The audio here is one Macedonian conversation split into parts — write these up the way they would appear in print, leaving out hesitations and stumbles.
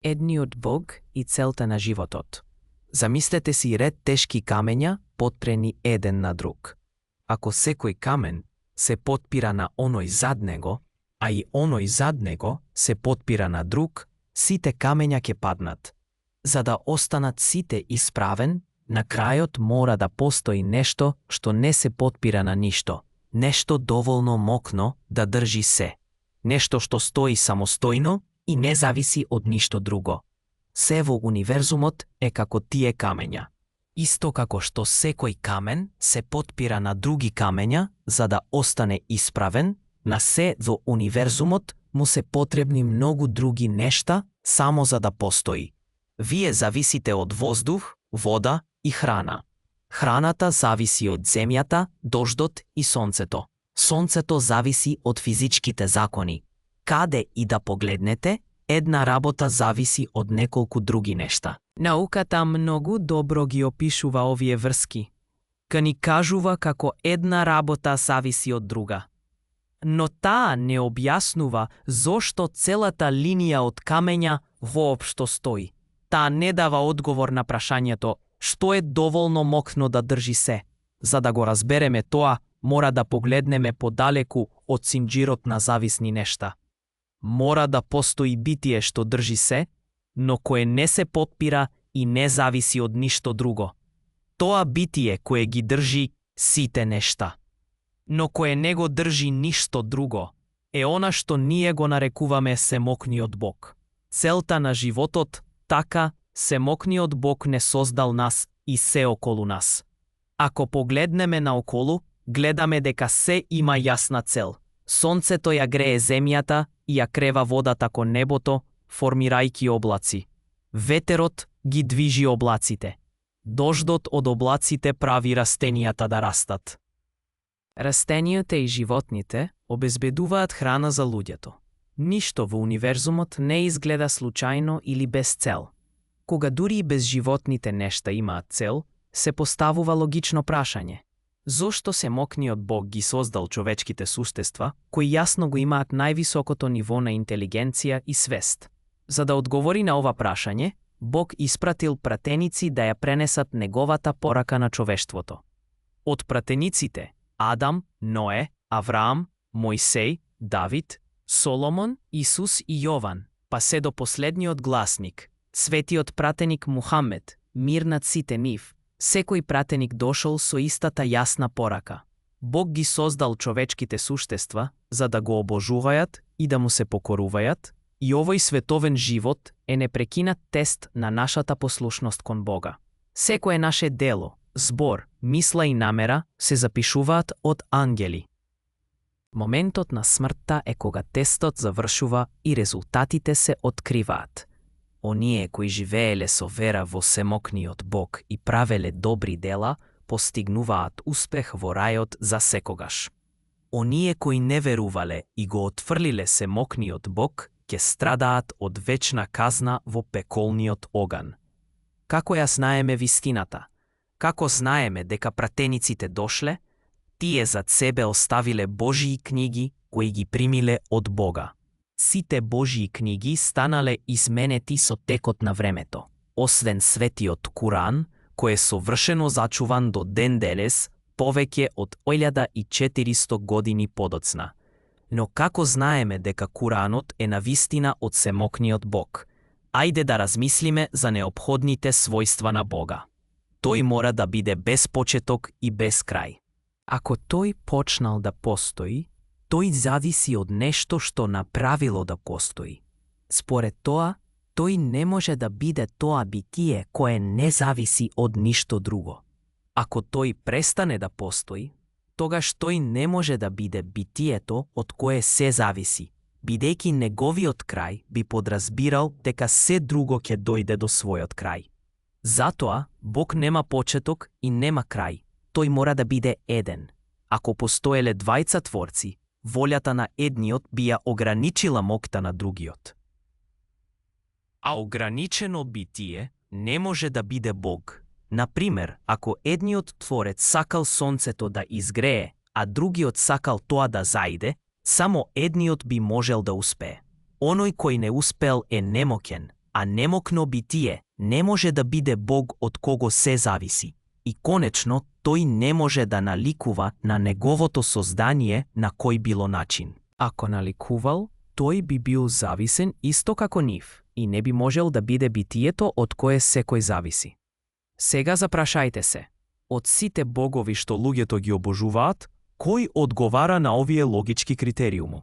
Едниот Бог и целта на животот. Замислете си ред тешки камења потпрени еден на друг. Ако секој камен се потпира на оној зад него, а и оној зад него се потпира на друг, сите камења ќе паднат. За да останат сите исправен, на крајот мора да постои нешто што не се потпира на ништо, нешто доволно мокно да држи се, нешто што стои самостојно и не зависи од ништо друго. Се во универзумот е како тие камења. Исто како што секој камен се потпира на други камења за да остане исправен, на се во универзумот му се потребни многу други нешта само за да постои. Вие зависите од воздух, вода и храна. Храната зависи од земјата, дождот и сонцето. Сонцето зависи од физичките закони. Каде и да погледнете, една работа зависи од неколку други нешта. Науката многу добро ги опишува овие врски. Ка ни кажува како една работа зависи од друга. Но таа не објаснува зошто целата линија од камења воопшто стои. Таа не дава одговор на прашањето што е доволно мокно да држи се. За да го разбереме тоа, мора да погледнеме подалеку од синџирот на зависни нешта. Мора да постои битие што држи се, но кое не се потпира и не зависи од ништо друго. Тоа битие кое ги држи сите нешта. Но кое не го држи ништо друго, е она што ние го нарекуваме семокниот Бог. Целта на животот, така, семокниот Бог не создал нас и се околу нас. Ако погледнеме наоколу, гледаме дека се има јасна цел. Сонцето ја грее земјата и ја крева водата кон небото, формирајќи облаци. Ветерот ги движи облаците. Дождот од облаците прави растенијата да растат. Растенијата и животните обезбедуваат храна за луѓето. Ништо во универзумот не изгледа случајно или без цел. Кога дури и без животните нешта имаат цел, се поставува логично прашање. Зошто семокниот Бог ги создал човечките суштества, кои јасно го имаат највисокото ниво на интелигенција и свест? За да одговори на ова прашање, Бог испратил пратеници да ја пренесат неговата порака на човештвото. Од пратениците Адам, Ное, Авраам, Мојсеј, Давид, Соломон, Исус и Јован, па се до последниот гласник, светиот пратеник Мухамед, мир над сите нив, секој пратеник дошол со истата јасна порака. Бог ги создал човечките суштества за да го обожуваат и да му се покоруваат, и овој световен живот е непрекинат тест на нашата послушност кон Бога. Секое наше дело, збор, мисла и намера се запишуваат од ангели. Моментот на смртта е кога тестот завршува и резултатите се откриваат. Оние кои живееле со вера во семокниот Бог и правеле добри дела, постигнуваат успех во рајот за секогаш. Оние кои не верувале и го отфрлиле семокниот Бог, ќе страдаат од вечна казна во пеколниот оган. Како ја знаеме вистината? Како знаеме дека пратениците дошле? Тие зад себе оставиле Божии книги кои ги примиле од Бога. Сите Божии книги станале изменети со текот на времето, освен светиот Куран, кој е совршено зачуван до ден денес, повеќе од 1400 години подоцна. Но како знаеме дека Куранот е навистина од семокниот Бог? Ајде да размислиме за неопходните својства на Бога. Тој мора да биде без почеток и без крај. Ако тој почнал да постои, тој зависи од нешто што направило да постои. Според тоа, тој не може да биде тоа битие кое не зависи од ништо друго. Ако тој престане да постои, тогаш тој не може да биде битието од кое се зависи, бидејќи неговиот крај би подразбирал дека се друго ќе дојде до својот крај. Затоа, Бог нема почеток и нема крај. Тој мора да биде еден. Ако постоеле двајца творци, волјата на едниот би ја ограничила моќта на другиот. А ограничено битие не може да биде Бог. Например, ако едниот творец сакал сонцето да изгрее, а другиот сакал тоа да заиде, само едниот би можел да успее. Оној кој не успел е немоќен, а немокно битие не може да биде Бог од кого се зависи. И конечно, тој не може да наликува на неговото создание на кој било начин. Ако наликувал, тој би бил зависен исто како нив и не би можел да биде битието од кое секој зависи. Сега запрашајте се, од сите богови што луѓето ги обожуваат, кој одговара на овие логички критериуми?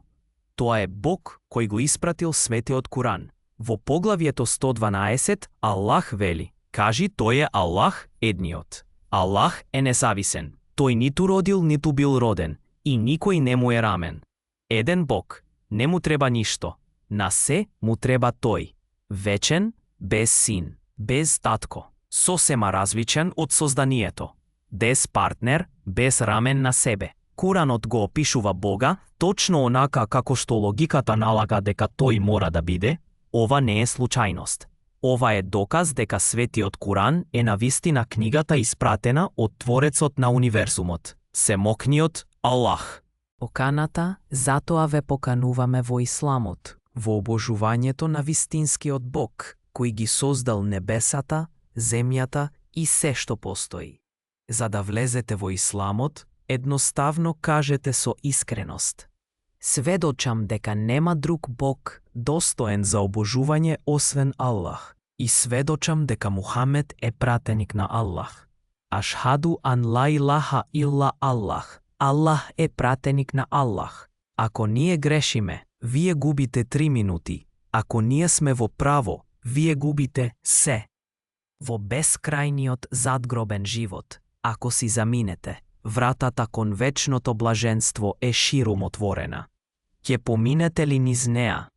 Тоа е Бог кој го испратил светиот Куран. Во поглавието 112 Аллах вели: кажи тој е Аллах едниот. Аллах е независен. Тој ниту родил, ниту бил роден и никој не му е рамен. Еден Бог, не му треба ништо. На се му треба тој. Вечен, без син, без татко, сосема различен од созданието. Без партнер, без рамен на себе. Куранот го опишува Бога точно онака како што логиката налага дека тој мора да биде. Ова не е случајност. Ова е доказ дека светиот Куран е навистина книгата испратена од Творецот на универзумот, Семокниот Аллах. Поканата затоа ве покануваме во исламот, во обожувањето на вистинскиот Бог, кој ги создал небесата, земјата и се што постои. За да влезете во исламот, едноставно кажете со искреност: сведочам дека нема друг Бог достоен за обожување освен Аллах и сведочам дека Мухамед е пратеник на Аллах. Ашхаду ан ла илаха илла Аллах. Аллах е пратеник на Аллах. Ако ние грешиме, вие губите 3 минути. Ако ние сме во право, вие губите се. Во бескрајниот задгробен живот, ако си заминете, вратата кон вечното блаженство е ширум отворена. Ќе поминете ли низ неа,